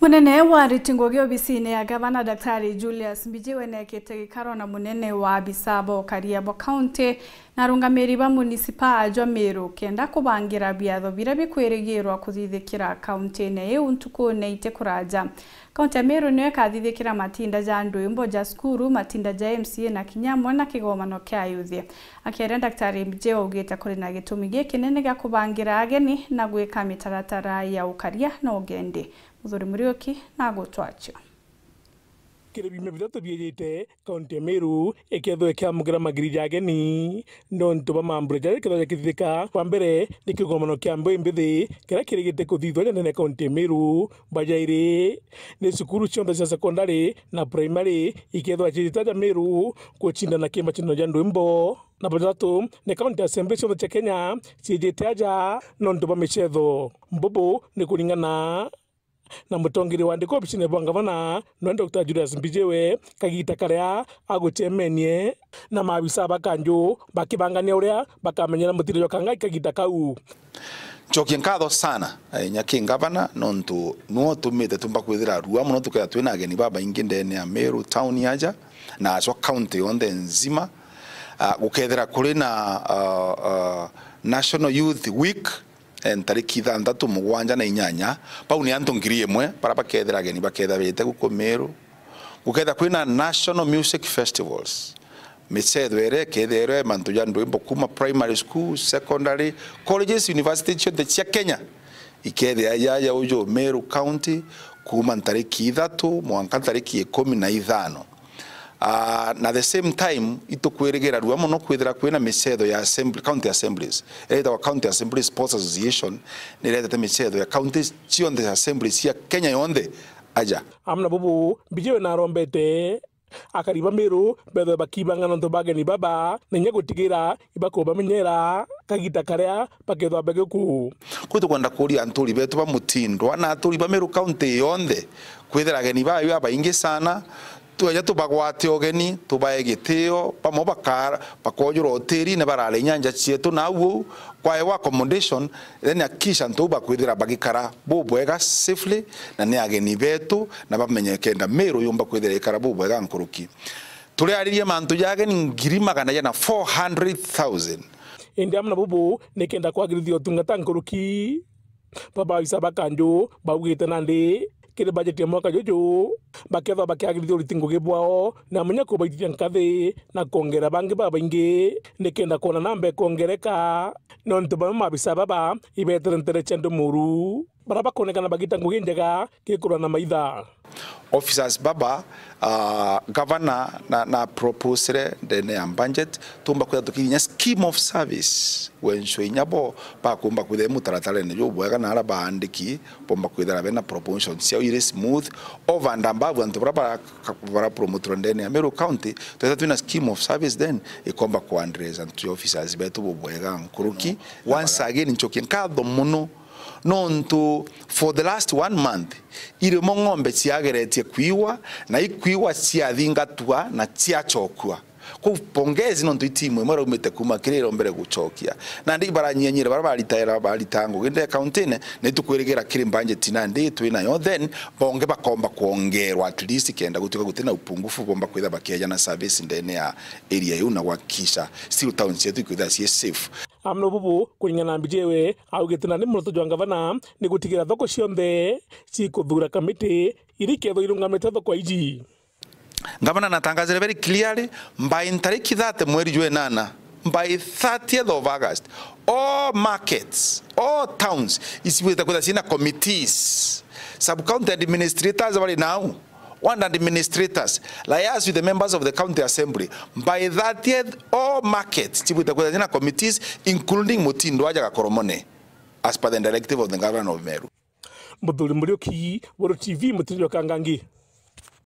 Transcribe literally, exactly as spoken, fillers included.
Munene wa ariti ngugi obisine ya gavana, Daktari Julius Mbijiwe, neekite gikaro na munene wa abisa ba ukaria bwa kaunti na arungamiri ba munisipa jwa Meru kenda kubangira biatho biria bikwirigirwa kuthithikira kauntine iu ntukune iti kuraja. Kaunti ya Meru niyo ikathithikira matinda ja ndwimbo ja cukuru, matinda ja M C A na kinya amwe na kigomano kia ayuthi. Akiaria, Daktari Mbijiwe augite kuri na gitumi gikinene gia kubangira ageni na gwika mitaratara ya ukaria na ugendi. Muthuri Muriuki na agutwachio. Kiri biumia bithatu biijite, kaunti ya Meru ikethirwa ikiamukira magiri ja ageni nontu bwa mambura jaria ikethirwa jakithithika. Kwa mbere, ni kigomano kia mbeu mbithi kiria kirigite kuthithwa ja ndene ya kaunti ya Meru. Bwa jairi, ni cukuru cionthe cia secondary na primary ikethirwa ciijite ja Meru gucindana ki macindano ja ndwimbo. Na bwa jathatu, ni county assembly cionthe cia Kenya ciijite aja nontu bwa micetho. Bubu ni kuringana na mutongeria wa andiki obisine bwa ngavana, nwe Doctor Julius Mbijiwe, kagita karia agucemenie na maabisa ba kanju bakibangania uria bakamenyera mutindo jwa Kangai kagita kau. Ncokie nkatho sana, eh, inya ki ngavana, nontu niwe utumite tumba kwithira rua mono tukethira twina ageni babaingi ndene ya Meru town aja, na acwa county yonthe nzima. Ah, gukethira kuri na, ah, ah, National Youth Week, eh, ntariki ithanthatu, mugwanja na inyanya, bau ni antu ngiri imwe baria bakethira ageni bakethira bete guku Meru. Gukethira kwina national music festivals, micetho iria ikethirwa mantu ja ndwimbo kuma primary school, secondary, colleges, university cionthe cia Kenya ikethira jaja uju Meru County kuma ntariki ithatu mwanka ntariki ikumi na ithano. Ah, na the same time, itukwirigira rua mono kwithira kwina micetho ya assembly, county assemblies. Iria itagwa County Assembly Sports Association, niretete micetho ya counties cionthe, assemblies cia Kenya yonthe aja. Amwe na bubu, Mbijiwe narombete akari ba Meru bethwe bakibanga nontu bageni baba, na inya gutigira ibakubamenyera kagita karia bakethwa begiku. Kwi tukwenda kuria anturi betu ba Mutindwa na aturi ba Meru County yonthe kwithira ageni bayo babaingi sana, tweja tubagwate ugeni, tubae gitio, bamwe bakara, bakojura hotelini barare inya nja cietu na au uu kwaewa accommodation, then hakikisha antu au bakwithira bagikara bubwega safely, na ni ageni betu, na bamenye kenda Meru yumba kwithira ikara bubwega nkuruki. Turiaririe mantu ja ageni ngiri magana jana, four hundred thousand. Indi amwe na bubu, nikenda kwagirithia utungata nkuruki, babaisa ba kanju baugite nandi kiri bajeti ya mwaka juju, bakethwa bakiagirithia uriti ngugi bwao, na munya kubaitithia nkathi na kwongera bangi babaingi, nikenda kwona namba ikwongereka, nontu bamwe maabisa baba ibetere ntere cia ndu muru, baria bakonekana bagita ngugi njega gikurwa na maitha. Officers baba, ah, gavana na, na proposire ndene ya budget, tumba kwithira tukinya scheme of service, wenswe inya bo bakumba kwithira mutaratarene jubwega, na ara baandiki bomba kwithira bena promotion ciao iri smooth, over and above antu bara bara, bara promoterwa ndene ya Meru County, twethira twina scheme of service, then ikomba ku address antu officers betu bubwega nkuruki. Once again, ncokie nkatho muno nontu for the last one month, irimo ng'ombe ciageretie kwiwa, na ikwiwa ciathingatwa na ciacokua. Kuu pongezi nontu itimu imwe raumite kuma kiriro mbere gucokia. Nandi baranyianyire bara baritaira, barita ngugi nde kauntine, na itukwirigira kiri budget nandi twinayo, then bonge bakomba kwongerwa at least kenda gutuika gutina upungufu, bomba kwitha bakieja na service ndene ya area iu na gwakikisha still town cietu ikwitha cie safe. Amwe na bubu, kuringana na Mbijiwe, augite nandi muoroto jwa ngavana ni gutigira thoko cionthe cikuthura kamiti iria ikethwa irungamite thoko iji. Ngavana natangazire very clearly, by ntariki thirty mweri jwa enana, by thirtieth of August, all markets, all towns, icibwite kwitha ciina committees, sub-county administrators bari nau, ward administrators, liaise with the members of the county assembly. By thirtieth, all markets cibwite kwitha ciina committees, including Mutindwa aja Gakoromone, as per the directive of the governor of Meru. Muthuri Muriuki, Weru T V, Mutindwa Kangangi.